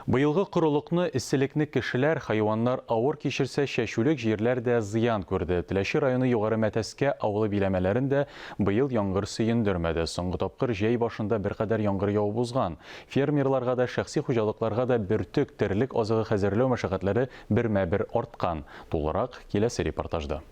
Быелгы корылыкны, эсселекне кешеләр, хайваннар авыр кичерсә, чәчүлек җирләр дә зыян күрде. Теләче районы Югары Мәтәскә авылы биләмәләрен дә быел яңгыр сөендермәде. Соңгы тапкыр җәй башында беркадәр яңгыр явып узган. Фермерларга да, шәхси хуҗалыкларга да бөртек, терлек азыгы хәзерләү мәшәкатьләре бермә-бер арткан. Тулырак, киләсе репортажда.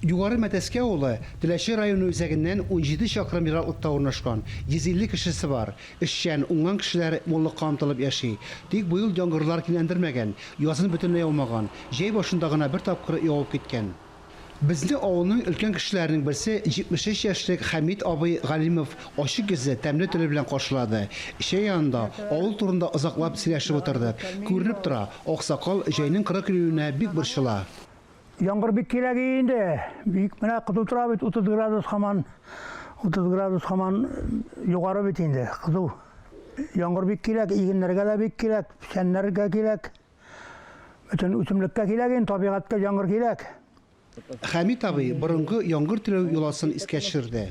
Югары Мәтәскә авылы Теләче районы үзәгеннән 17 чакрым ераклыкта урнашкан. 150 кешесе бар. Эшчән, уңган кешеләр муллыкка омтылып яши. Тик быел яңгырлар кинәндермәгән, язын бөтенләй яумаган, җәй башында гына бер тапкыр явып киткән. Безне авылның өлкән кешеләренең берсе, 73 яшьлек Хәмит абый Галимов ачык йөзле, тәмле теле белән каршылады. Чәй янында авыл турында озаклап сөйләшеп утырдык. Күренеп тора, аксакал җәйнең коры килүенә бик борчыла. Яңгыр бик кирәк инде. Бик менә кызу тора бит, 30 градус һаман. 30 градус һаман югары бит инде, кызу. Яңгыр бик кирәк, игеннәргә дә бик кирәк, печәннәргә кирәк. Бөтен үсемлеккә кирәк инде, табигатькә яңгыр кирәк. Хәмит абый борынгы яңгыр теләү йоласын искә төшерде.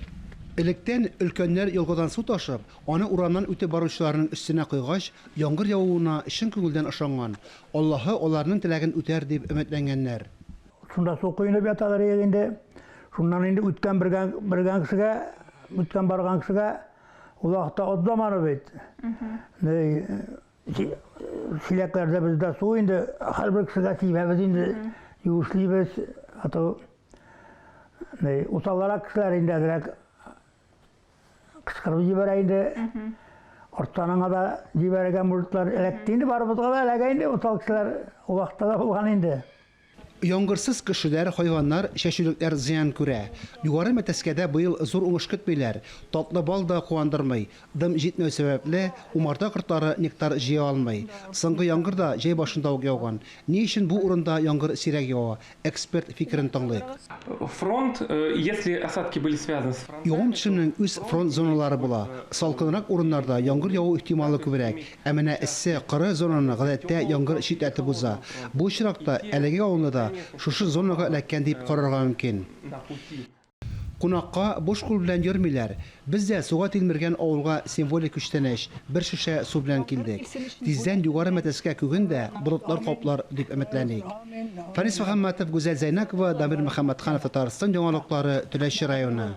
Электән өлкәннәр елгадан су ташып, аны урамнан үтеп баручыларның өстенә койгач, яңгыр явуына чын күңелдән ышанган, Аллаһы аларның теләген үтәр дип өметләнгәннәр. Шунда су коенып яталар иек инде. Шуннан инде үткән бергән бергән кешегә, үткән барган кешегә ул вакытта ат заманы бит. Чиләкләрдә бездә су инде һәрбер кешегә сибәбез инде, юешлибез. А то усалларак кешеләр инде әзрәк кычкырып җибәрә инде. Арттан аңа да җибәрергә мужиклар эләкте инде, барыбызга да эләгә инде, усал кешеләр ул вакытта да булган инде. Яңгырсыз кешеләр, хайваннар, чәчүлекләр зыян күрә. Югары Мәтәскәдә быел зур уңыш көтмиләр. Татлы бал да куандырмый. Дым җитмәү сәбәпле, умарта кортлары нектар җыя алмый. Соңгы яңгыр да җәй башында ук яуган. Ни өчен бу урында яңгыр сирәк ява? Эксперт фикерен тыңлыйк. Фронт, если осадки были связаны с фронтами. Явым-төшемнең үз фронт зоналары була. Салкынрак урыннарда яңгыр яву ихтималы күбрәк, ә менә эссе, коры зонаны гадәттә яңгыр читләтеп уза. Бу очракта әлеге авылны да шушы зонага эләккән дип карарга мөмкин. Кунакка буш кул белән йөрмиләр. Без дә суга тилмергән авылга символик күчтәнәч, бер шешә су белән килдек. Тиздән Югары Мәтәскә күген дә болытлар каплар дип өметләник. Фәнис Мөхәммәтов, Гүзәл Зәйнәкова, Дамир Мөхәммәтханов, Татарстан яңалыклары, Теләче районы.